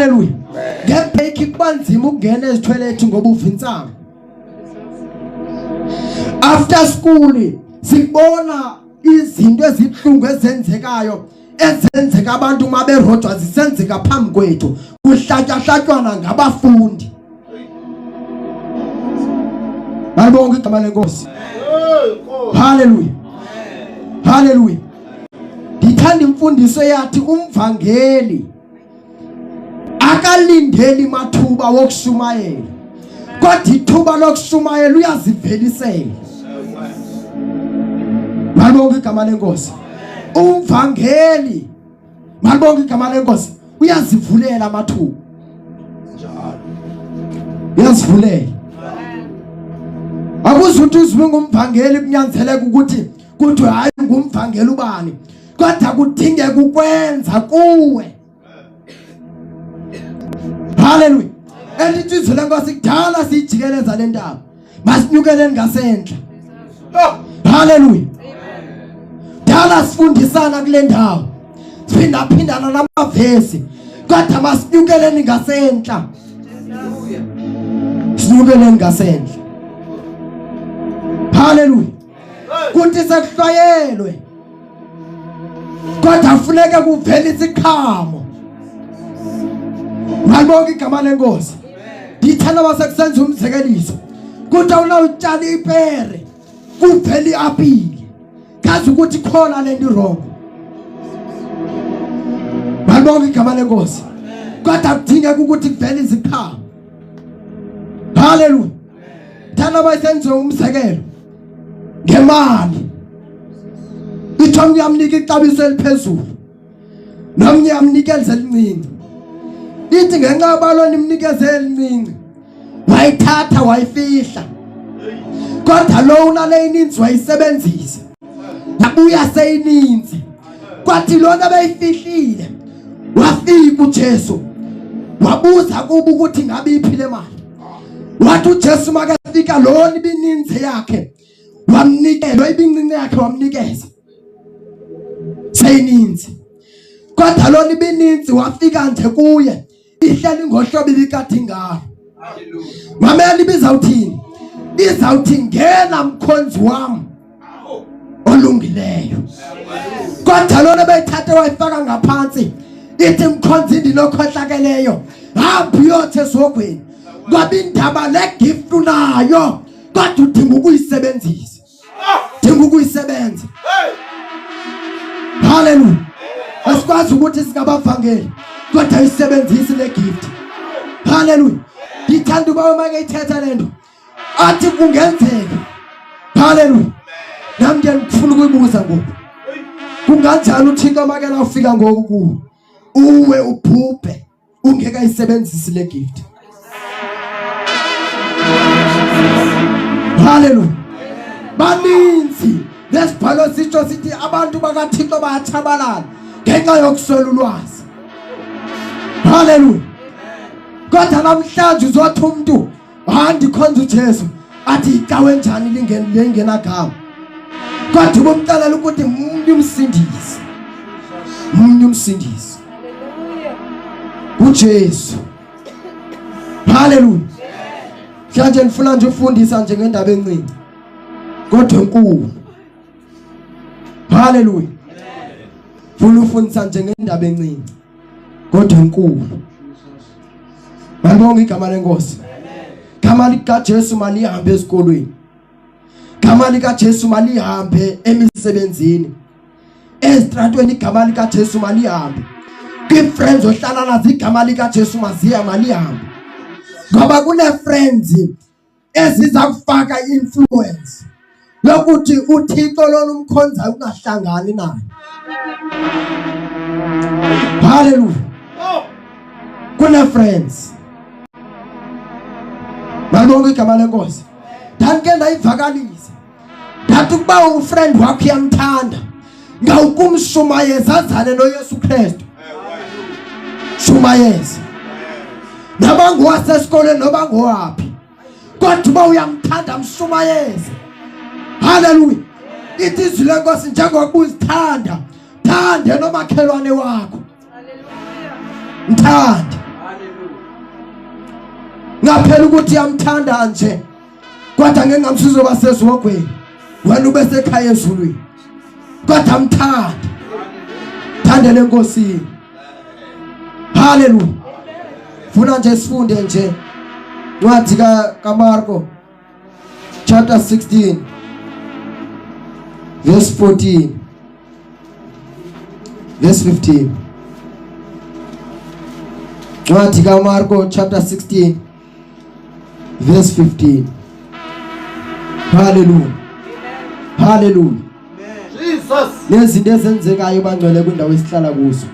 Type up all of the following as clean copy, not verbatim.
Haleluya. Ngebreak kuba nzima ukungena ezithoyilethi ngoba uva intsangu. After school sibona izinto ezibuhlungu ezenzekayo ezenzeka abantu uma berojwa zisenzeka phambi kwethu kuhlatyahlatywana ngabafundi. Malibonke igama lenkosi. Haleluya. Haleluya. Ndithanda imfundiso yathi umvangeli akalindeli mathuba wokushumayela kodwa ithuba lokushumayela uyazivelisela. Malibonke igama lenkosi. Umvangeli malibonke igama lenkosi uyazivulela amathuba. Njalo. Uyazivulela. Akuzuthi uzwe ngumvangeli kunyanzeleka ukuthi kuthiwe hayi ngumvangeli ubani kodwa kudingeka ukwenza kuwe. Haleluya. Elithi izwi lenkosi kudala siyijikeleza le ntaba. Masinyukeleni ngasentla. Haleluya. Dala sifundisana kule ndawo. Siphindaphindana namavesi. Kodwa masinyukeleni ngasentla. Sinyukeleni ngasentla. Haleluya. Kuthi sekuhlwayelwe. Kodwa funeke kuvele isiqhamo. Malibonke igama lenkosi. Ndithanda basekusenza umzekeliso. Kuthi awunawutshala ipere kuvele iapile. Kazi ukuthi khona lento wrong. Malibonke igama lenkosi. Kodwa kudingeka ukuthi kuvele iziqhamo. Haleluya. Thanda bayisenze umzekelo ngemali. Ithi omnye amnika ixabiso eliphezulu. Nomnye amnikeze elincinci. Ithi ngenxa yabalo nimnikeze elincinci. Wayithatha wayifihla. Kodwa lo unale ininzi wayisebenzisa. Yabuya seyininzi. Kwathi lona beyifihlile. Wafika uJesu. Wabuza kubo ukuthi ngabe iphi le mali. Wathi uJesu makafika lona ibininzi yakhe wamnikela ibincinci yakhe wamnikeza. Seyininzi. Kodwa lona ibininzi wafika nje kuye ihleli ngohlobo ibikade ngalo. Mamela ibizawuthini? Izawuthi ngena mkhonzi wam olungileyo. Kodwa lona beyithathe wayifaka ngaphansi ithi mkhonzi ndinokhohlakeleyo hamba uyothe esihogweni ngoba indaba le gift unayo kodwa udinga ukuyisebenzisa. Dinga ukuyisebenza. Haleluya. Asikwazi ukuthi singabavangeli kodwa ayisebenzisi le gift. Haleluya. Ngithanda uba uma ngiyithetha lento athi kungenzeka. Haleluya. Nami ke ngifuna ukuyibuza ngoku. Kunganjani uThixo makela ufika ngoku kuwe? Uwe ubhubhe. Ungeke ayisebenzisi le gift. Haleluya. Baninzi nesibhalo sitsho sithi abantu bakaThixo bayatshabalala ngenxa yokuswela ulwazi. Haleluya. Kodwa namhlanje uzothi umuntu hayi ndikhonza uJesu athi icawe njani lingenagama. Kodwa ubumxelela ukuthi mnye umsindisi. Mnye umsindisi. uJesu. Haleluya. Mhlanje ndifuna nje ufundisa nje ngendaba encinci. Kodwa enkulu. Haleluya. Funa ufundisa nje ngendaba encinci. Kodwa enkulu. Malibonge igama lenkosi. Igama likaJesu malihambe ezikolweni. Igama likaJesu malihambe emisebenzini. Ezitratweni igama likaJesu malihambe. Kwi-friends ohlala nazo igama likaJesu maziya malihambe. Ngoba kune friends eziza kufaka influence yokuthi uThixo lona umkhonzayo ungahlangani naye. Hallelujah. Kune friends. Malibonke igama lenkosi. Ndandike ndayivakalisa. Ndathi ukuba ufriend wakho uyamthanda ngawukumshumayeza azane noYesu Kristu. Shumayeza. Noma ngowasesikoleni noma ngowaphi. Kodwa uba uyamthanda mshumayeze. Haleluya. Ithi izwi lenkosi njengoba uzithanda, thande nomakhelwane wakho. Mthande. Ngaphela ukuthi yamthanda nje. Kodwa ngeke ngamsiza uba sezihogweni. Wena ube sekhaya ezulwini. Kodwa mthanda. Thandele enkosini. Haleluya. Funa nje sifunde nje ncwadi ka kaMarko chapter 16 verse 14 verse 15. Ncwadi kaMarko chapter 16 verse 15. Hallelujah. Hallelujah. Jesus. Nezinto ezenzekayo bangcwele kwindawo esihlala kuzo.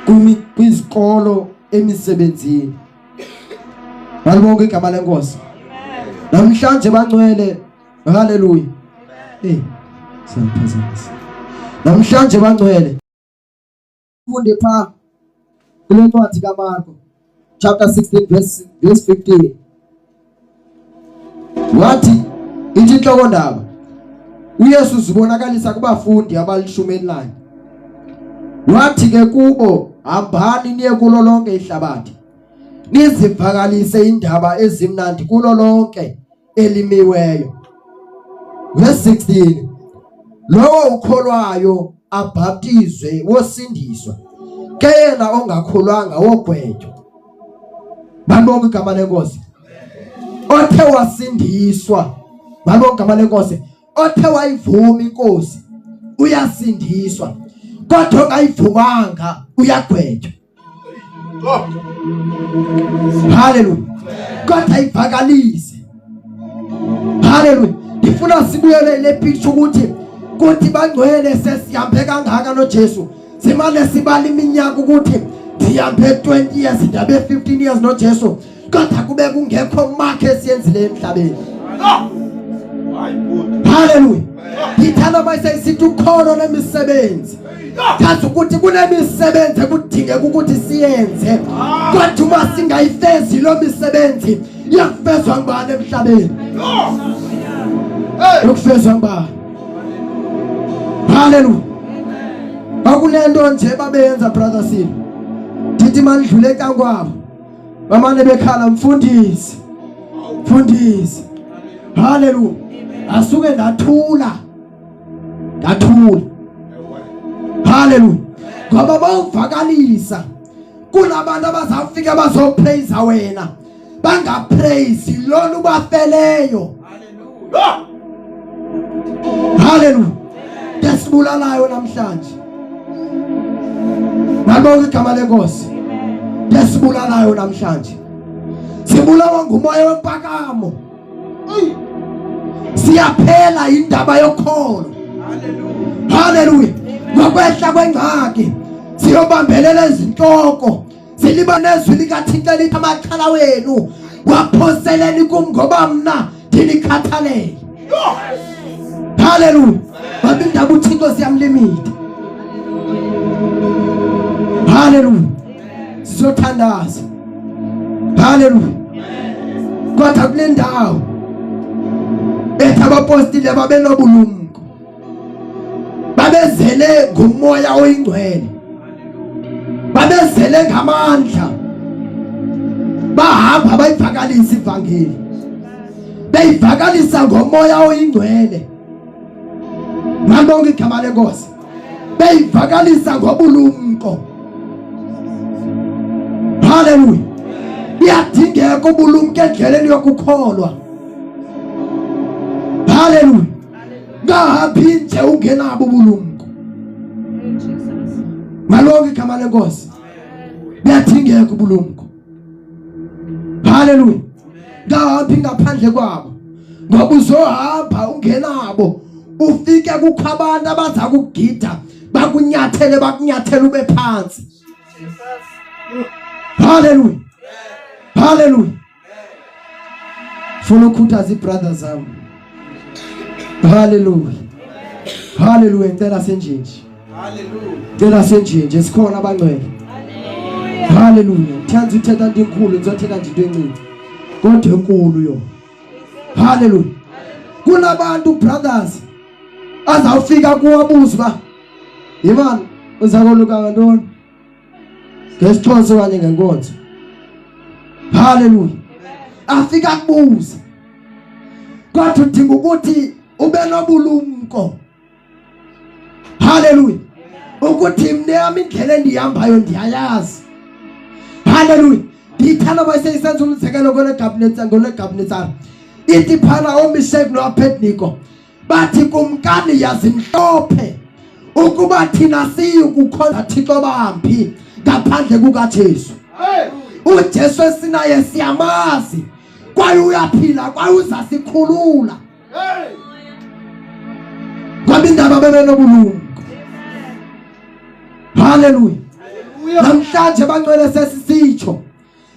Kumi kwizikolo emisebenzini. Malibonke igama lenkosi. Namhlanje bangcwele haleluya. Hey, siyaphazamisa. Namhlanje bangcwele funde pha kule ncwadi kaMarko chapter 16 verse 15. Wathi ithi inhloko ndaba uYesu uzibonakalisa kubafundi abalishumi elinanye. Wathi ke kubo hambani niye kulo lonke ihlabathi nizivakalise indaba ezimnandi kulo lonke elimiweyo. Verse 16 Lowo ukholwayo abhaptizwe wosindiswa ke yena ongakholwanga wogwetywa. Malibonke igama lenkosi. Othe wasindiswa, malibonke igama lenkosi. Othe wayivuma inkosi uyasindiswa, kodwa ongayivumanga uyagwetywa. Haleluya. Kodwa ivakalise. Haleluya. Ndifuna sibuyele le picture ukuthi kuthi bangcwele sesihambe kangaka noJesu. Simane sibala iminyaka ukuthi ndihambe 20 years ndihambe 15 years noJesu kodwa kube kungekho mark esiyenzile emhlabeni. Haleluya. Ngithanda mayise isithi ukholo lemisebenzi. Chaza ukuthi kunemisebenzi ekudingeka ukuthi siyenze. Kodwa uma singayifezi lo misebenzi iyakufezwa ngubani emhlabeni? Yokufezwa ngubani? Haleluya. Bakunento nje babeyenza brother Silo. Ndithi mandlule kankwabo. Bamane bekhala mfundisi. Mfundisi. Haleluya. Asuke ndathula. Ndathula. Haleluya. Ngoba bawuvakalisa kunabantu abazawufika bazopraise wena. Bangapraise lona ubafeleyo. Haleluya. Lesibulalayo namhlanje. Malibonke igama lenkosi. Lesibulalayo namhlanje. Sibulawa ngumoya wempakamo. Siyaphela indaba yokholo. Haleluya. Ngokwehla kwengxaki siyobambelela izinhloko siliba nezwi likaThixo elithi amachala wenu waphoseleni kum ngoba mna ndinikhathalele. Haleluya. Baba indaba uThixo siyamlimita. Haleluya. Sizothandaza. Haleluya. Kodwa kule ndawo ethi abapostile babenobulumko. Babezele ngumoya oyingcwele. Babezele ngamandla. Bahamba bayivakalisa ivangeli. Beyivakalisa ngomoya oyingcwele. Malibonke igama lenkosi. Beyivakalisa ngobulumko. Haleluya. Iyadingeka ubulumko endleleni yokukholwa. Haleluya. Ngahambi nje ungenabo ubulumko. Malonke igama lenkosi. Buyadingeka ubulumko. Haleluya. Ngahambi ngaphandle kwabo. Ngoba uzohamba ungenabo ufike kukho abantu abaza kugida bakunyathele bakunyathele ube phansi. Haleluya. Haleluya. Funa ukukhuthaza ibrothers zami. Haleluya. Haleluya ngicela senjenje. Haleluya. Ngicela senjenje sikhona abangcwele. Haleluya. Ngithanda uthetha into enkulu ngizothetha nje into encinci. Kodwa enkulu yona. Haleluya. Kunabantu brothers azawufika kuwabuza uba yimani uzakoluka ngantoni? NgesiXhosa okanye ngenkonzo. Haleluya. Afika kubuza. Kodwa udinga ukuthi ube nobulumko. Haleluya. Ukuthi mna yami indlela endihambayo ndiyayazi. Haleluya. Ndiyithanda bayiseyisenza umzekelo ngoLegabnetsara. Ithi phana oMishek noAbednego bathi kumkani yazi mhlophe ukuba thina siyi kukhonza Thixo bambi ngaphandle kukaJesu. UJesu esinaye siyamazi kwaye uyaphila kwaye uzasikhulula. Ngoba indaba bebenobulumko. Haleluya. Namhlanje bangcwele sesisitsho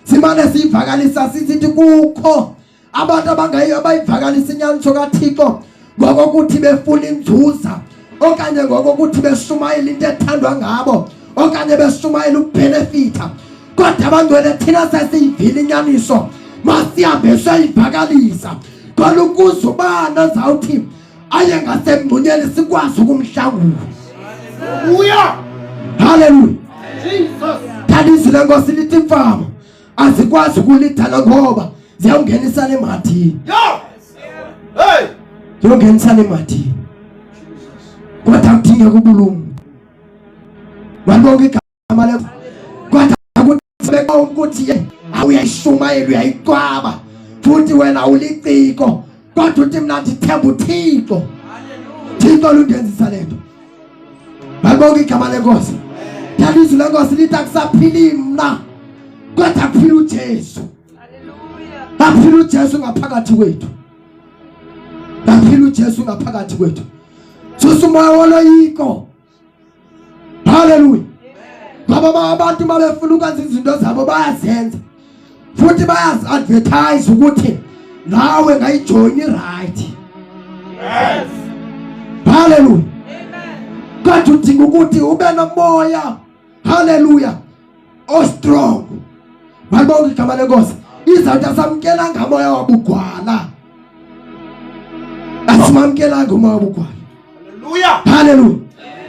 simane siyivakalisa sithi kukho abantu abangayiyo abayivakalisa inyaniso kaThixo ngokokuthi befuna inzuza okanye ngokokuthi beshumayela into ethandwa ngabo okanye beshumayela ukubhenefitha kodwa abangcwele thina sesiyivile inyaniso masihambe siyoyivakalisa khona ukuze ubani ozawuthi aye ngasemngxunyeni sikwazi ukumhlangula. Haleluya. Haleluya. Jesus. Thanda lenkosi lithi imfama azikwazi ukulidala ngoba ziyawungenisana emathini. Yeah. Hey. Ziyongenisana emathini. Kodwa kudingeka ubulumko. Malibonke igama kodwa kuthi ukuthi awuyayishumayela uyayicwaba futhi wena uliciko kodwa uthi mna ndithemba uThixo. Thixo lundenzisa le nto. Malibonke igama lenkosi. Thanda izwi lenkosi lithi akusaphili mna kodwa kuphila uJesu. Aphila uJesu ngaphakathi kwethu. Aphila uJesu ngaphakathi kwethu. Susa umoya woloyiko. Haleluya. Ngoba abantu babefuna ukwenza izinto zabo bayazenza. Futhi bayazi-advertise ukuthi nawe ngayijoyina i-right. Yes. Haleluya. Kodwa udinga ukuthi ube nomoya. Haleluya. O-strong. Malibonke igama lenkosi. Izawuthi asamkelanga moya wabugwala. Asimamkelanga umoya wabugwala. Haleluya. Haleluya.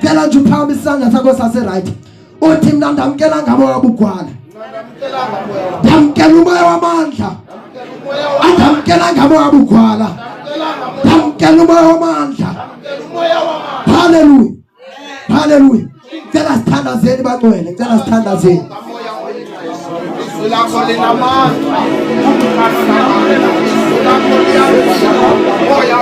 Cela nje uphakamise isandla sakho sase right. Uthi mina ndamkela ngamoya wabugwala. Ndamkela umoya wamandla. Andamkela ngamoya wabugwala. Ndamkela umoya wamandla. Haleluya. Haleluya. Cela sithandazeni bangcwele, cela sithandazeni. Izwi lakho linamandla. Izwi lakho liyamandla.